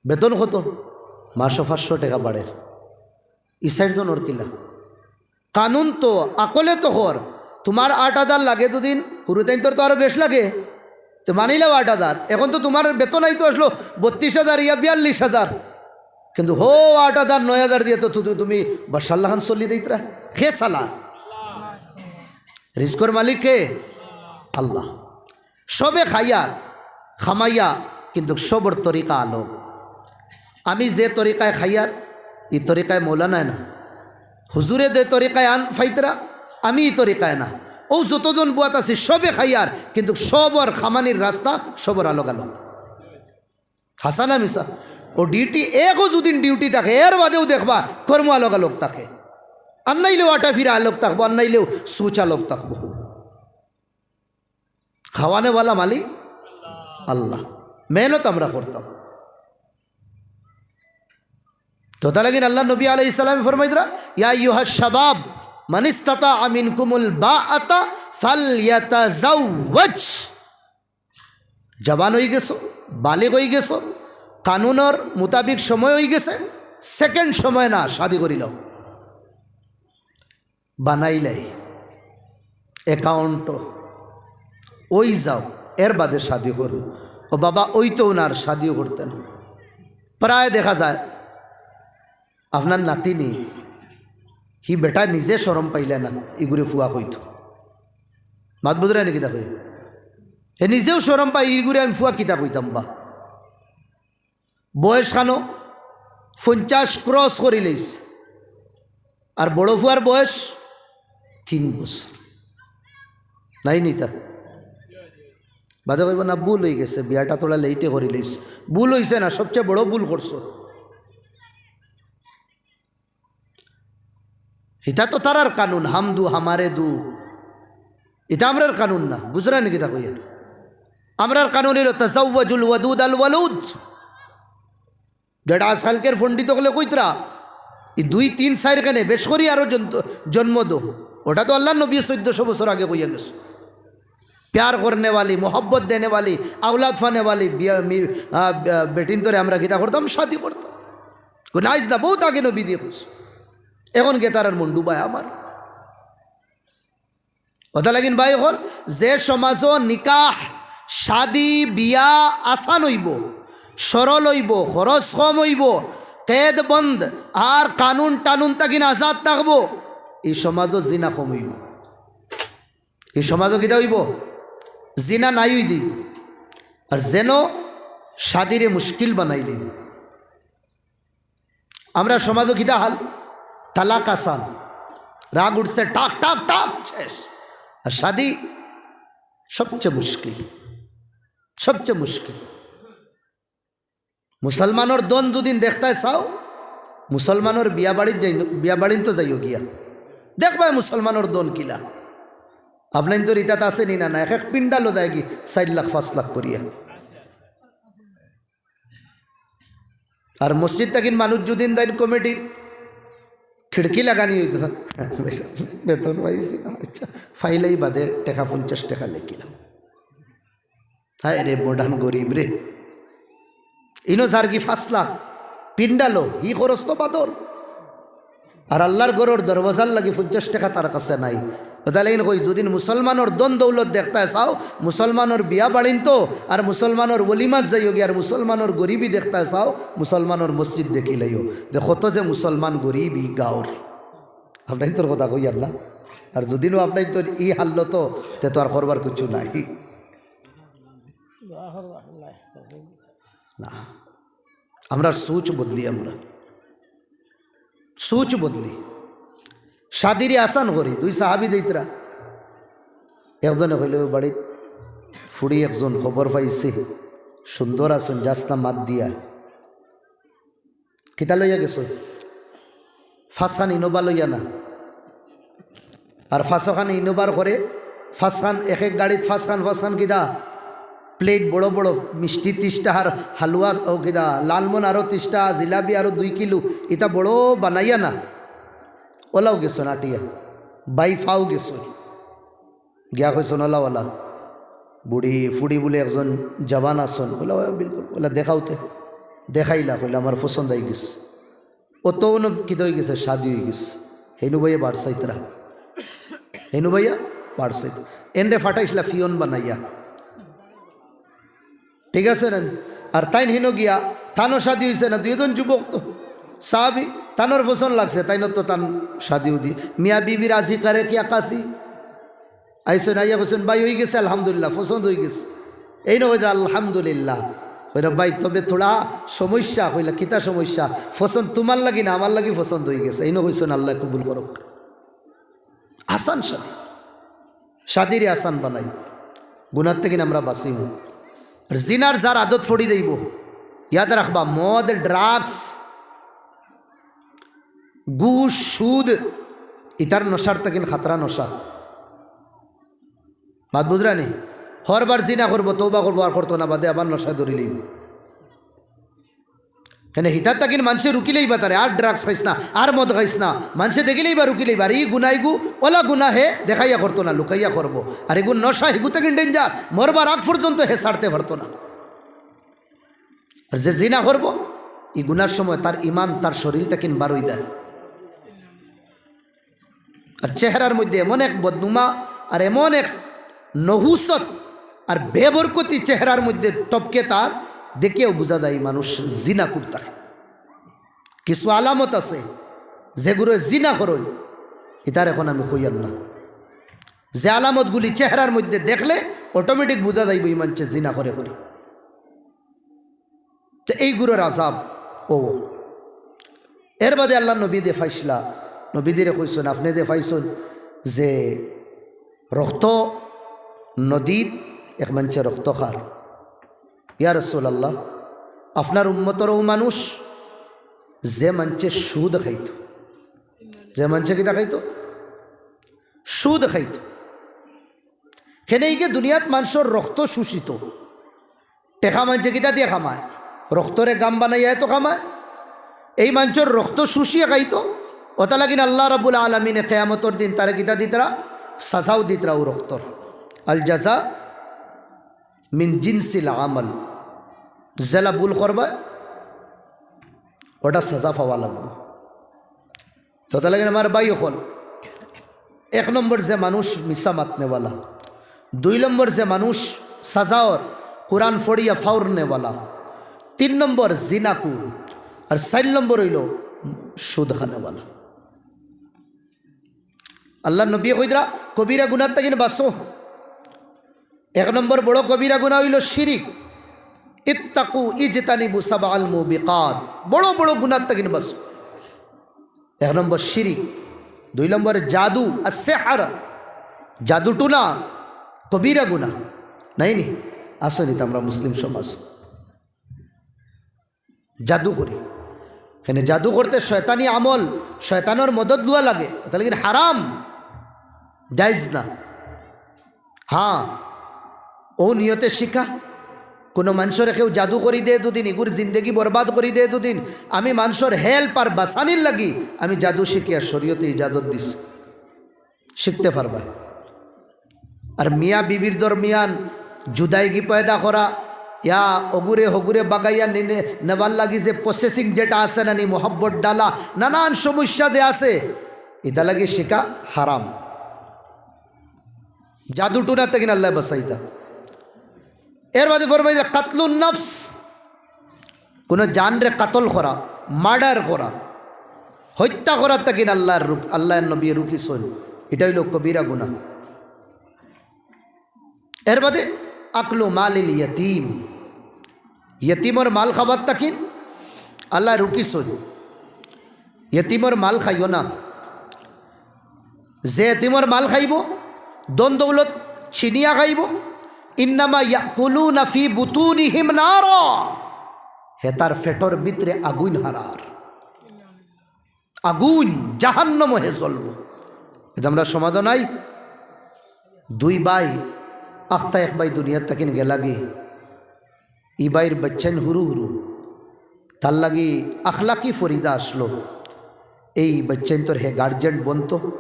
বেতন কত? মাসো পাঁচশো টেকা বাড়ের। ই চাইরজনর কিলা? কানুন তো, আকলে তো কর। তুমার আট হাজার লাগে দুদিন, হুরুতাইন্তর তো আরো বেশ লাগে। তো মানিলাও আট হাজার, এখন তো তুমার বেতন আইতো আছলো বত্রিশ হাজার ইয়া বিয়াল্লিশ হাজার, কিন্তু হো আট হাজার নয় হাজার দিয়া তো তু-, তুমি বাদশার লাখান চলি দিতরা। কে চালা? রিজকর মালিক কে? আল্লাহ। সবে খাইয়ার, খামাইয়া, কিন্তু সবর তরিকা আলগ। আমি যে তরিকায় খাইয়ার, ই তরিকায় মৌলানায় না। হুজুরে যে তরিকায় আন ফাইতরা, আমি ই তরিকায় না। অউ যতজন বওয়াত আছি সবে খাইয়ার, কিন্তু সবর খামানির রাস্তা সবর আলগ আলগ। হাছা না মিছা? অউ ডিউটি একও যুদিন ডিউটি থাকে, এর বাদেও দেখবা কর্ম আলগ আলগ থাকে। আর নাইলেও আটা ফিরা আলগ থাকবো, আর নাইলেও সুচ আলগ থাকবো। খাওয়ানেওয়ালা মালিক আল্লাহ। মেহনত আমরা করতাম। তো তার লাগিন আল্লার নবী আলাইহিস সালামে ফরমাইতরা, "ইয়া আইয়ুহাশ শাবাব, মান ইস্তাতাআ মিনকুমুল বাআতা ফালইয়াতাজাওওয়াজ।" জওয়ান অইগেছো, বালিগ অইগেছো, কানুনর মোতাবিক সময় অইগেছে, সেকেন্ড সময় না, শাদি করিলাও। বানাইলাই অ্যাকাউন্টও অই যাও, এর বাদে শাদি করো। ও বাবা, অইতোও না, আর শাদিও করতে না। প্রায় দেখা যায় আপনার নাতিনি, হি বেটা নিজে শরম পাইলে না, ইগুরে ফুয়া কইতো। মাত বুঝরা নি কিতা কই? হে নিজেও শরম পায়, ইগুরে আমি ফুয়া কিতা কইতাম বা। বয়স খানো পঞ্চাশ ক্রস করিলাইছে, আর বড় ফুয়ার বয়স তিন বছর। নাই নিতা বাদে কইবো, "না, ভুল অইগেছে, বিয়াটা থোড়া লেইটে করিলাইছি।" ভুল অইছে না, সবচেয়ে বড় ভুল করছো। ইটা তো তারার কানুন, "হাম দু হামারে দু।" ইটা আমরার কানুন না, বুঝরা নি কিতা কইয়ার? আমরার কানুন অইলো, "তাজাওয়াজুল ওয়াদুদ আল ওয়ালুদ।" যেটা আজকালকের পণ্ডিত অকলে কইতরা, ই দুই, তিন, চাইর কেনে বেশ করি আরো জন-, জন্ম দো। ওটা তো আল্লার নবী চৌদ্দশো বছর আগে কইয়া গেছে। প্যার করনেওয়ালি, মোহব্বত দেনেওয়ালি, আওলাদ ফানেওয়ালি বিয়া-, মি-, আ, আ, বেটিন্তরে আমরা কিতা করতাম? শাদি করতাম। কই নাইস না, বহুত আগে নবী দিয়া কইছে। এখন গেতারার মন্ডু ভাই আমার। কথা লাগিন ভাই অকল, যে সমাজো নিকাহ, শাদি, বিয়া আসান অইবো, সরল অইবো, খরচ কম অইবো, কেদ বন্দ আর কানুন টানুন তাকিন আজাদ থাকবো, ই সমাজো জিনা কম অইবো। ই সমাজো কিতা অইবো? জিনা নাই অই দিবো। আর যেন শাদিরে মুশকিল বানাইলে আমরা সমাজো কিতা হাল? তালাক আসান, রাগ উঠছে, টাক, টাক, টাক, শেষ। আর শাদি সবচেয়ে মুশকিল, সবচেয়ে মুশকিল। মুসলমানর দন দুদিন দেখতায় চাও, মুসলমানর বিয়া বাড়িত যাই, বিয়া বাড়িত তো যাইও গিয়া, দেখবায় মুসলমানর দন কিলা। আপনাইন তো রিতাত আছে নি না, না, এক এক পিন্ডালো যায় কি চাইর লাখ, পাঁচ লাখ করিয়া। আর মসজিদ থাকিন মানুষ যুদিন দেইন কমিটির, খিড়কি লাগানি অইতো। বেতন পাইছি, আচ্ছা, ফাইলাই বাদে টেকা পঞ্চাশ টেকা লেখিলাম। হায় রে, মডার্ন গরিব রে। ইনো যার কি পাঁচ লাখ, পিন্ডালো, ই খরচ তো বাদর। আর আল্লার ঘরর দরওয়াজার লাগি পঞ্চাশ টেকা তার কাছে নাই। অতালে ইন কই, যুদিন মুসলমানর ধন দৌলত দেখতায় চাও, মুসলমানর বিয়া বাড়িন্ত, আর মুসলমানর ওলিমাত যাইও গিয়া, আর মুসলমানর গরিবি দেখতায় চাও, মুসলমানর মসজিদ দেখিলাইও। দেখো তো যে মুসলমান গরিব ই গাঁওর। আপনাইন তোর কথা কইয়ার না। আর যুদিনও আপনাইন তোর ই হাল্লত, তে তো আর করবার কিছু নাই। না, আমরার সুচ বদলি, আমরা সুচ বদলি। শাদিরে আসান করি, দুই সাহাবি যাইতরা। একজনে কইলে, "ও বাড়িত ফুড়ি একজন খবর পাইছে, সুন্দর আছইন, যাস না মাত দিয়া।" কিতা লইয়া গেছো? পাঁচখান ইনোভা লইয়া না। আর পাঁচখান ইনোভার করে, পাঁচখান, এক এক গাড়িত পাঁচখান, পাঁচখান কিতা? প্লেট বড় বড়, মিষ্টি তিরিশটা, আর হালুয়া, ও কিতা, লালমোহন আরো তিরিশটা, জিলাপি আরো দুই কিলো, ইতা বড় বানাইয়া না। ওলাও গেছো না আটিয়া, বাই ফাও গেছো। গিয়া কইছইন, "ওলা, ওলা, বুড়ি, ফুড়ি বুলে একজন জওয়ান আছইন।" বলে, "ও, বিলকুল।" বলে, "দেখাও তে।" দেখাইলা, কইলা, "আমার পছন্দ অই গেছে।" অত উনো কিতা অই গেছে, শাদি অই গেছে। হেনু ভাইয়া বাড়ছাইতরা। হেনু ভাইয়া বাড়ছাইত। এনরে ফাটাইছলা ফিয়ন বানাইয়া। ঠিক আছে না নি? আর তাইন হিনো গিয়া, তানও শাদি অইছে না, দুইজন যুবক তো, সাহাবি, তানর পছন্দ লাগছে, তাইনর তো তান শাদি উদি। মিয়া বিবি রাজি করে কি আকাশি? আইসন, আইয়া কইসন, "ভাই, অই গেছে, আলহামদুলিল্লাহ, পছন্দ অই গেছে।" এইন কইরা, "আলহামদুলিল্লাহ।" কইরা, "ভাই, তবে থুড়া সমস্যা।" কইলা, "কিতা সমস্যা?" "পছন্দ তুমার লাগি না, আমার লাগি পছন্দ অই গেছে।" এইন কইসন, "আল্লায় কবুল করউক।" আসান শাদি, শাদিরে আসান বানাই, গুনার থাকি আমরা বাঁচিমু। আর জিনার যার আদত পড়ি যাইবো, ইয়াদ রাখবা, মদ, drugs, ঘুষ, সুদ, ইতার নশার থাকি খাতরা নশা। মাত বুঝরা নি? হরবার জিনা করবো, তওবা করবো, আর করতো না, বাদে আবার নশা ধরিলিবো। কেনে হিতার থাকি মানষে রুকিলাইবা তারে, "আর drugs খাইস না, আর মদ খাইস না।" মানষে দেখিলাইবা, রুকিলাইবা। আর ই গুনা ইগু, অলা গুনা হে দেখাইয়া করতো না, লুকাইয়া করবো। আর ইগু নশা, হিগু থাকি danger, মরবার আগ পর্যন্ত হে ছাড়তে পারতো না। আর যে জিনা করবো, ই গুনার সময় তার ইমান, তার শরীর থাকি বারই যায়। আর চেহারার মধ্যে এমন এক বদনুমা, আর এমন এক নহুসত, আর বেবরকতি চেহারার মধ্যে টপকে, তার দেখিয়াউ বুঝা যায় মানুষ জিনা করতা। কিছু আলামত আছে, যেগুরে জিনা করইন, ইতার এখন আমি কইয়ার না। যে আলামতগুলি চেহারার মধ্যে দেখলে automatic বুঝা যাইবো ই মানষে জিনা করে করে। তো এইগুলোর আজাব ও। এর বাদে আল্লার নবী দে ফাইসলা, নবীজিরে কইছইন, "আপনে দে ফাইছইন যে রক্ত নদীত এক মানষে রক্ত খার।" ইয়া রাসূলুল্লাহ, আপনার উম্মতর অউ মানুষ যে মানষে সুদ খাইতো, যে মানষে কিতা খাইতো? সুদ খাইতো। কেনে ইগে দুনিয়াত মানষর রক্ত শোষিত। টেকা মানষে কিতা দিয়া কামায়? রক্তরে গাম বানাইয়া তো কামায়। এই মানষর রক্ত শুষিয়া খাইতো। অতা লাগিন আল্লাহ রাব্বুল আলামিনে কিয়ামতর দিন তারে কিতা দিতরা? সাজাও দিতরা অউ রক্তর। আল জাজা মিন জিনসিল আমাল। যেলা ভুল করবা, অটা সাজা পাওয়া লাগবো। তো তাহলে আমার ভাই অকল, এক নম্বর যে মানুষ মিছা মাতনেওয়ালা, দুই নম্বর যে মানুষ সাজাওর কোরআন ফড়িয়া ফাউরনেওয়ালা, তিন নম্বর জিনাকুর, আর চাইর নম্বর অইলো সুদ খানেওয়ালা। আল্লার নবী কইতরা, কবিরা গুনার তাকিন বাঁচো। এক নম্বর বড় কবিরা গুনা অইলো শিরিক। ইত্তাকু ইজতানিবু সাবআল মুবিকাত। বড় বড় গুনার তাকিন বাঁচো। এক নম্বর শিরিক, দুই নম্বর জাদু আর সেহার, জাদু টুনা, কবিরা গুনা। নাই নি? আছে নি তো আমরা মুসলিম সমাজ। জাদু করি। কেনে জাদু করতে শয়তানি আমল, শয়তানর মদত লওয়া লাগে। অতা লাগিন হারাম, জায়েজ না। হ্যাঁ, অউ নিয়তে শিখা। কুনু মানষরে কেউ জাদু করি দে দুদিন, ইগুর জিন্দেগি বরবাদ করি দে দুদিন, আমি মানষর help আর বাঁচানির লাগি আমি জাদু শিখিয়া শরীয়তে ইজাজত দিছি। শিখতে পারবা। আর মিয়া বিবির দরমিয়ান জুদাইগি পয়দা করা, ইয়া অগুরে হগুরে বাগাইয়া নিনে নেবার লাগি যে processing যেটা আছে না নি, মোহব্বত ডালা, নানান সমস্যা যে আছে, ইটা লাগি শিখা হারাম। জাদু টুনা তাকিন আল্লায় বাঁচাইতা। এর বাদে ফরমাইছে কাতলুন নাফস, কুনু জানরে কাতল করা, murder করা, হত্যা করার তাকিন আল্লার রুক-, আল্লার নবী রুকিছইন। ইটা অইলো কবিরা গুনা। এর বাদে আকলু মালিল ইয়াতিম, ইয়াতিমর মাল খাবার তাকিন আল্লায় রুকিছইন। ইয়াতিমর মাল খাইও না। যে এতিমর মাল খাইবো, ধন দৌলত ছিনিয়া খাইবো, ইন্নামা ইয়াকুলুনা ফি বুতুনিহিম নারা, হে তার পেটর ভিতরে আগুইন হারার, আগুইন জাহান্নামো হে জ্বলবো। ইটা আমরা সমাধান নাই। দুই ভাই, আখতা এক ভাই দুনিয়ার তাকিন গেলাগি, ই ভাইর বাচ্চাইন হুরু হুরু, তার লাগি আখলাকি ফরিদা আসলো। এই বাচ্চাইন্তর হে গার্জেন বনতো,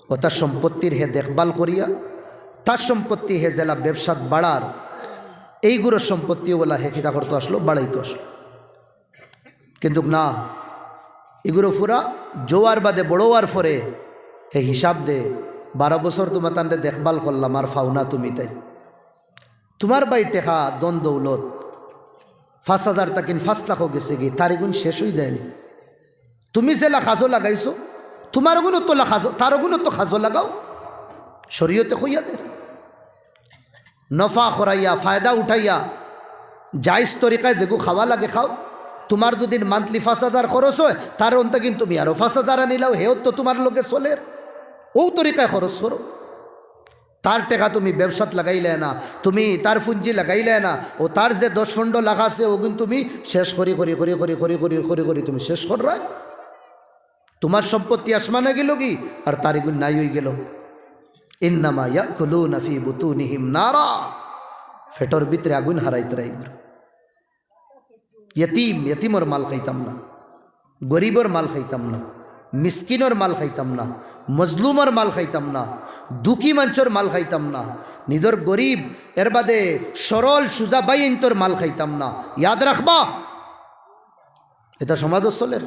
অতা সম্পত্তির হে দেখভাল করিয়া, তার সম্পত্তি হে যেলা ব্যবসাত বাড়ার, এইগুলোর সম্পত্তি ওলা হে কিতা করতো আসলো, বাড়াইতো আসলো। কিন্তুক না, ইগুলো ফুরা জোয়ার বাদে বড় অওয়ার পরে হে হিসাব দে, "বারো বছর তুমা তানরে দেখভাল করলাম, আর ফাও না তুমি তাই।" তুমার ভাই টেকা, ধন দৌলত, পাঁচ হাজার থাকি পাঁচ লাখও গেছেগি, তার ইগুন শেষ অইযায়নি? তুমি যেলা কাজো লাগাইছো, তুমার গুণও তো লা-, কাজো, তার গুণও তো কাজো লাগাও, শরীয়তে কইয়া দের। নফা করাইয়া, ফায়দা উঠাইয়া, জায়েজ তরিকায় যেগু খাওয়া লাগে খাও। তুমার দুদিন monthly পাঁচ হাজার খরচ অয়, তার অন্তে কিন্তু তুমি আরো পাঁচ হাজার আনিলাও, হেও তো তুমার লগে চলের, অউ তরিকায় খরচ করো। তার টেকা তুমি ব্যবসাত লাগাইলায় না, তুমি তার পুঞ্জি লাগাইলায় না, অউ তার যে দশ পনরো লাখ আছে, অগুন তুমি শেষ করি করি করি করি করি করি করি করি তুমি শেষ কররায়। তুমার সম্পত্তি আসমানে গেলোগি, আর তার ইগুন নাই অইগেলো। ইন্নামা ইয়াকুলুনা ফি বুতুনিহিম নারা, পেটর ভিতরে আগুন হারাইতরা ইগুর। ইয়তিম, ইয়তিমর মাল খাইতাম না, গরিবর মাল খাইতাম না, মিসকিনর মাল খাইতাম না, মজলুমর মাল খাইতাম না, দুখী মানষর মাল খাইতাম না, নিজর গরিব, এরবাদে সরল সুজা ভাইয়াইন্তর মাল খাইতাম না। ইয়াদ রাখবা, ইতা সমাজো চলের।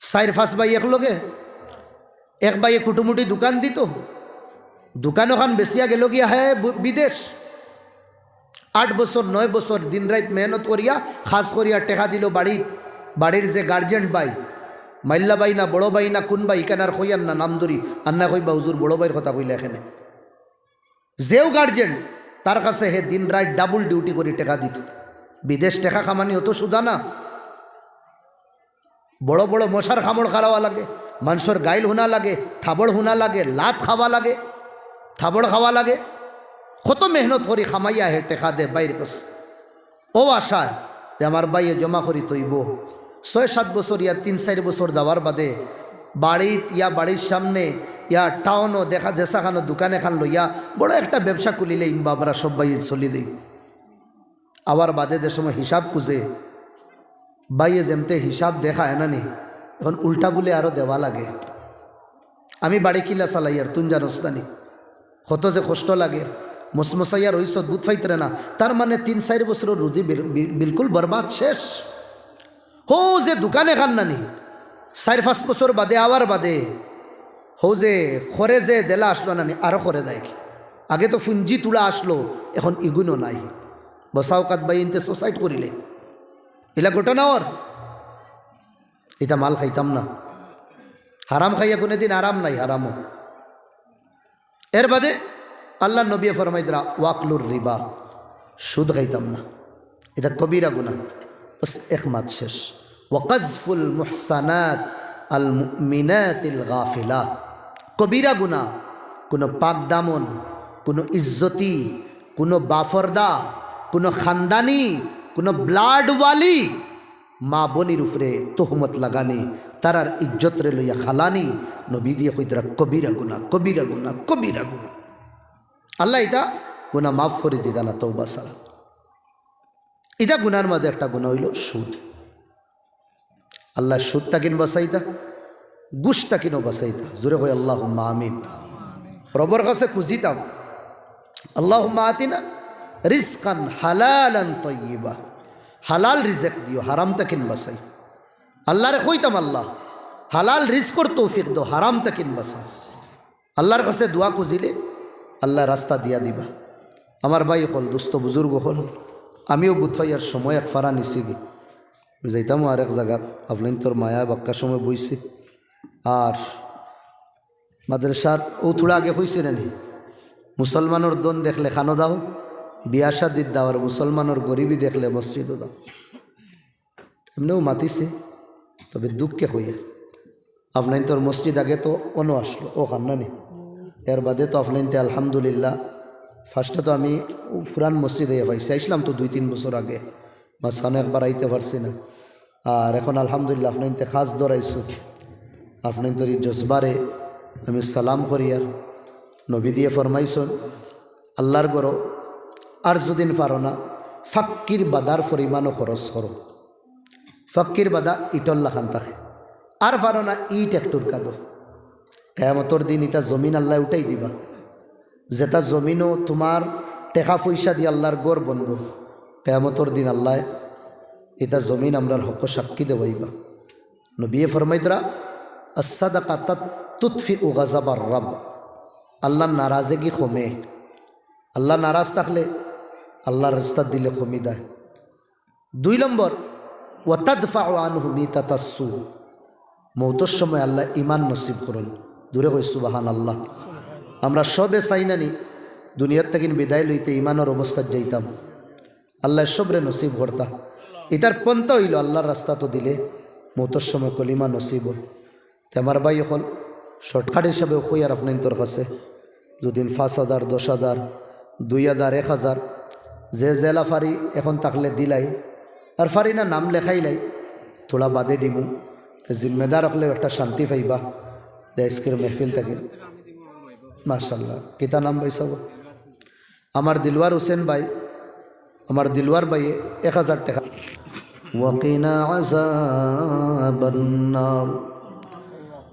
চাইর পাঁচ ভাই একলগে, এক ভাইয়ে কুটুমুটি দোকান দিতো, দোকান অখান বেচিয়া গেলোগিয়া হে বু-, বিদেশ। আট বছর, নয় বছর দিন রাইত মেহনত করিয়া, কাজ করিয়া টেকা দিলো বাড়িত, বাড়ির যে গার্জেন ভাই, মাইল্লা ভাই না, বড় ভাই না, কুন ভাই, ইখান আর কইয়ার না নাম ধরি, আর না কইবা হুজুর বড় ভাইর কথা কইলা এখানে। যেউ গার্জেন, তার কাছে হে দিন রাইত double duty করি টেকা দিতো। বিদেশ টেকা কামানি অত সুজা না। বড় বড় মশার কামড় খাওয়া লাগে, মানষর গাইল হুনা লাগে, থাবড় হুনা লাগে, লাত খাওয়া লাগে, থাবড় খাওয়া লাগে। কত মেহনত করি কামাইয়া হে টেকা দে ভাইর কাছে। অউ আশায় যে আমার ভাইয়ে জমা করি থইবো। ছয় সাত বছর ইয়া তিন চাইর বছর যাওয়ার বাদে বাড়িত ইয়া বাড়ির সামনে ইয়া টাউনো দেখা যেসাখানো দোকান এখান লইয়া বড় একটা ব্যবসা খুলিলে ইনবা আমরা সব ভাইয়ে চলি দেই। আবার বাদে যে সময় হিসাব খুঁজে, ভাইয়ে যেমতে হিসাব দেখায় না নি, এখন উল্টা বুলে আরো দেওয়া লাগে। আমি বাড়ি কিলা চালাইয়ার তুন জানোস না নি, কত যে কষ্ট লাগে। মসমসাইয়া রইছত, বুঝ পাইতরে না, তার মানে তিন চাইর বছরর রুজি বিল-, বিল-, বিলকুল বরবাদ, শেষ। হউ যে দোকান এখান না নি, চাইর পাঁচ বছর বাদে আওয়ার বাদে হউ যে খরে যে দেলা আসলো না নি, আরো খরে যায় কি। আগে তো পুঞ্জি তুলা আসলো, এখন ইগুনও নাই। বছা অউকাত ভাইয়াইন্তে suicide করিলে। ইলা ঘটনা অর। ইতা মাল খাইতাম না। হারাম খাইয়া কুনুদিন আরাম নাই, হারামও। এরবাদে আল্লার নবীয়ে ফরমাইতরা, "ওয়াকলুর রিবা, সুদ খাইতাম না।" ইতা কবিরা গুনা। বাস এক মাত শেষ। "ওয়াকাজফুল মুহসানাত আল মুমিনাতিল গাফিলা।" কবিরা গুনা, কুনু পাক দামন, কুনু ইজ্জতি, কুনু বাফরদা, কুনু খানদানি, কুনু blood ওয়ালি মা বইনর উপরে তোহমত লাগানি, তারার ইজ্জতরে লইয়া খালানি, নবীজিয়ে কইতরা কবিরা গুনা, কবিরা গুনা, কবিরা গুনা। আল্লায় ইতা গুনা মাফ করি দিতা না তওবা ছাড়া। ইতা গুনার মাঝে একটা গুনা অইলো সুদ। আল্লায় সুদ থাকিন বাচাইতা, ঘুষ থাকিনও বাচাইতা। জোরে কই আল্লাহুম্মা আমিন। রবর কাছে খুজিতাম, আল্লাহুম্মা আতিনা রিজকান হালালান তাইয়িবা, হালাল রিজেক দিও, হারাম থাকিন বাচাই। আল্লারে কইতাম, "আল্লাহ, হালাল রিজকর তৌফিক দেও, হারাম থাকিন বাচাও।" আল্লার কাছে দোয়া খুজিলে আল্লায় রাস্তা দিয়া দিবা। আমার ভাই অকল, দোস্ত বুজুর্গ অকল, আমিও বুঝ পাইয়ার সময় এক ফারা নিছিগি। যাইতাম আরেক জাগাত, আফলাইন্তর মায়ায় বাক্কা সময় বইছি। আর মাদ্রাসার অউ থুড়া আগে কইছি না নি, মুসলমানর ধন দেখলে কানো দাও, বিয়া শাদিত দাও, আর মুসলমানর গরিবি দেখলে মসজিদও দাও। এমনেও মাতিছি, তবে দুঃখে কইয়া, আফলাইন্তর মসজিদ আগে তো অনো আসলো, অউ খান্না নি। এরবাদে তো আফলাইন্তে আলহামদুলিল্লাহ, first-এ তো আমি অউ পুরান মসজিদ আইয়া পাইছি, আইছলাম তো দুই তিন বছর আগে, মাঝখানো একবার আইতে পারছি না। আর এখন আলহামদুলিল্লাহ আফলাইন্তে কাজ ধরাইছো, আফলাইন্তর ই জজবারে আমি সালাম করিয়ার। নবীজিয়ে ফরমাইছইন, আল্লার ঘরো আর যুদিন পারো না, ফাক্কির বাদার পরিমাণও খরচ করো। ফাক্কির বাদা ইটর লাখান থাকে। আর পারো না, ইট এক টুকরা দেও। কিয়ামতর দিন ইতা জমিন আল্লায় উঠাই দিবা। যেটা জমিনও তুমার টেকা পয়সা দি আল্লার ঘর বনবো। কিয়ামতর দিন আল্লায় ইতা জমিন আমরার হকো সাক্ষী দেওয়াইবা। নবীয়ে ফরমাইতরা, "আস-সাদাকাতু তাতফিউ গাযাবার রাব।" আল্লার নারাজগি কমে। আল্লা নারাজ থাকলে আল্লাহর রাস্তাত দিলে কমি দেয়। দুই নম্বর, ওয়া তাদফাউ আনহু মিতাতাস সু, মৌতর সময় আল্লাহ ইমান নসিব করইন। জোরে কই সুবহানাল্লাহ। আমরা সবে চাই না নি দুনিয়ার থাকি বিদায় লইতে ইমানর অবস্থাত যাইতাম? আল্লাহ সবরে নসিব করতা। ইতার পন্থা অইলো আল্লাহর রাস্তাত দিলে মৌতর সময় কলিমা নসিব অয়। তে আমার ভাই অকল, শর্টকাট হিসাবে কইয়ার আপনাইনতর কাছে, যুদি পাঁচ হাজার, দশ হাজার, দুই হাজার, এক হাজার, যে যেলা পারি অখন থাকলে দিলাই, আর পারি না নাম লেখাইলাই, থুড়া বাদে দিমু। তে জিম্মেদার অকলে একটা শান্তি পাইবা। তে আইজকুর মেহফিল থাকি, মাশাআল্লাহ। কিতা নাম ভাই সাব? আমার দিলওয়ার হোসেন ভাই, আমার দিলওয়ার ভাইয়ে এক হাজার টেকা। وقنا عذاب النار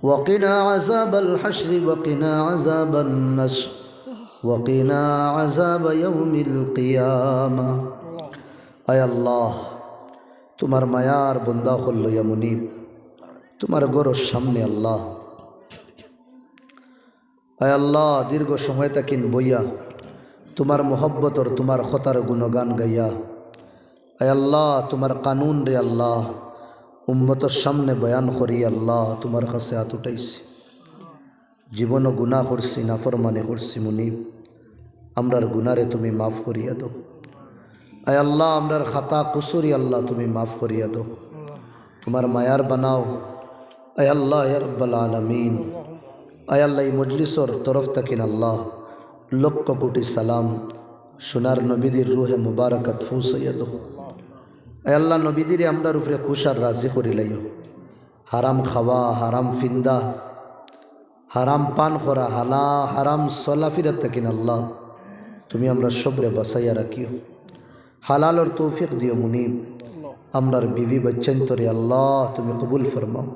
وقنا عذاب الحشر وقنا عذاب النشر وقنا عذاب يوم القيامة। আয় আল্লাহ, তুমার মায়ার বন্দা অকল লইয়া মুনিব, তুমার ঘরর সামনে আল্লাহ, আয় আল্লাহ, দীর্ঘ সময় থাকি বইয়া তুমার মহব্বতর, তুমার কথার গুণগান গাইয়া, আয় আল্লাহ, তুমার কানুনরে আল্লাহ, উম্মতর সামনে বয়ান করি আল্লাহ, তুমার কাছে আত উঠাইছি। জীবনও গুনাহ করছি, নাফরমানি করছি মুনিব, আমরার গুনারে তুমি মাফ করিয়া দেও। আয় আল্লাহ, আমরার খাতা কুসুরি আল্লাহ তুমি মাফ করিয়া দেও, তুমার মায়ার বানাও। আয় আল্লাহ, ইয়া রাব্বাল আলামিন, আয় আল্লাহ, ই মজলিসর তরফ থাকি আল্লাহ লক্ষ কোটি সালাম সোনার নবীজির রুহে মুবারকাত পৌঁছাইয়া দেও। আয় আল্লাহ, নবীজিরে আমরার উপরে খুশ আর রাজি করিলাইও। হারাম খাওয়া, হারাম ফিন্দা, হারাম পান করা, হালা হারাম চলাফিরা থাকি আল্লাহ তুমি আমরা সবরে বাঁচাইয়া রাখিও। হালালর তৌফিক দিও মুনিব। আমরার বিবি বাচ্চাইন্তরে আল্লাহ তুমি কবুল ফরমাও।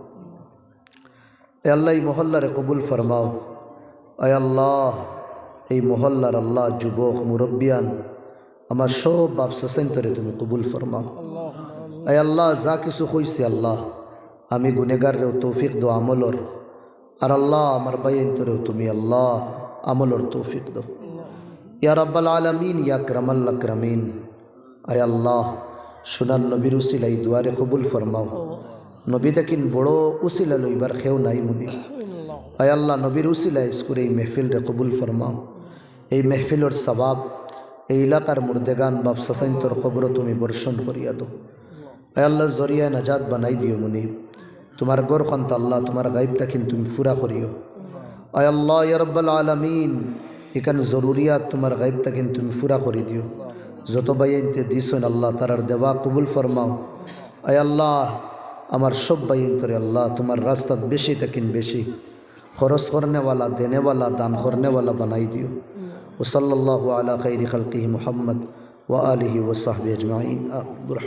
এ আল্লাহ, ই মহল্লারে কবুল ফরমাও। আয় আল্লাহ, এই মহল্লার আল্লাহ যুবক মুরব্বিয়ান, আমার সব বাপ চাচাইন্তরে তুমি কবুল ফরমাও। আয় আল্লাহ, যা কিছু কইছি আল্লাহ, আমি গুনেগাররেও তৌফিক দেও আমলর, আর আল্লাহ আমার ভাইয়াইন্তরেও তুমি আল্লাহ আমলর তৌফিক দেও। ইয়া রাব্বাল আলামিন, ইয়া আকরামাল আকরামিন, আয় আল্লাহ, সোনার নবীর উসিলায় ই দোয়ারে কবুল ফরমাও। নবী থাকি বড় উসিলা লইবার কেউ নাই মুনিব। আয় আল্লাহ, নবীর উসিলায় আইজকুর এই মেহফিলরে কবুল ফরমাও। এই মেহফিলর সওয়াব এই এলাকার মুর্দেগান বাপ চাচাইন্তর কবরো তুমি বর্ষণ করিয়া দেও। আয় আল্লাহ, জরিয়া নাজাত বানাই দিও মুনিব। তুমার ঘরখানতা আল্লাহ তুমার গাইব থাকি তুমি পুরা করিও। আয় আল্লাহ, ইয়া রাব্বাল আলামিন, ইখান জরুরিয়াত তুমার গাইব থাকি তুমি পুরা করি দিও। যত ভাইয়াইন্তে দিছইন আল্লাহ, তারার দেওয়া কবুল ফরমাও। আয় আল্লাহ, আমার সব ভাইয়াইন্তরে আল্লাহ তুমার রাস্তাত বেশি থাকি বেশি খরচ করনেওয়ালা, দেনেওয়ালা, দান করনেওয়ালা বানাই দিও। ওয়া সাল্লাল্লাহু আলা খাইরি খালকিহি মুহাম্মদ ওয়া আলিহি ওয়া সাহবিহি আজমাইন। আমিন।